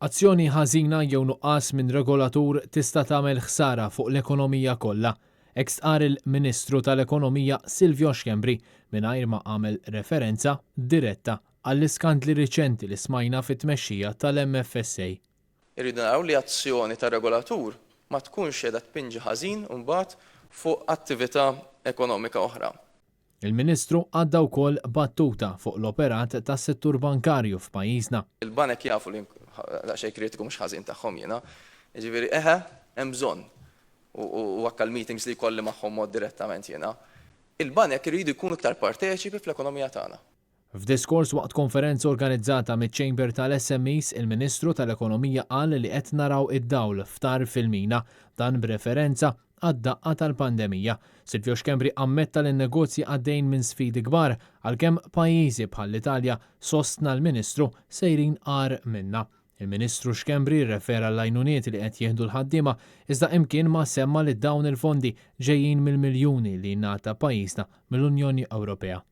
Azzjoni ħażina jew nuqqas minn regolatur tista' tagħmel ħsara fuq l-ekonomija kollha. Hekk stqarr il-Ministru tal-Ekonomija Silvio Schembri mingħajr ma għamel referenza diretta għall-iskandli riċenti li smajna fit-tmexxija tal-MFSA. Irridu naraw li azzjoni ta' regolatur ma tkunx qiegħda tpinġi ħażin imbagħad fuq attività ekonomika oħra. Il-Ministru għadda wkoll battuta fuq l-operat tas-settur bankarju f'pajjiżna. Il-banek jafu li daqsxejn kritiku mhux ħażin tagħhom jiena. Jiġifieri eħe, hemm bżonn. U anke l-meetings li jkolli magħhom mod direttament jiena. Il-banek iridu jkunu iktar parteċipi fl-ekonomija tagħna. F'diskors waqt konferenza organizzata miċ-Chamber tal-SMEs, il-Ministru tal-Ekonomija qal li qed naraw id-dawl f'tarf il-mina. Dan b'referenza għad-daqqa tal-pandemija. Silvio Schembri ammetta li n-negozji għaddejjin minn sfidi kbar, għalkemm pajjiżi bħall-Italja, sostna l-Ministru, sejrin agħar minna. Il-Ministru Schembri rrefera l-għajnuniet li qed jieħdu l-ħaddiema iżda imkien ma semma li dawn il-fondi ġejjin mill-miljuni li ngħata pajjiżna mill-Unjoni Ewropea.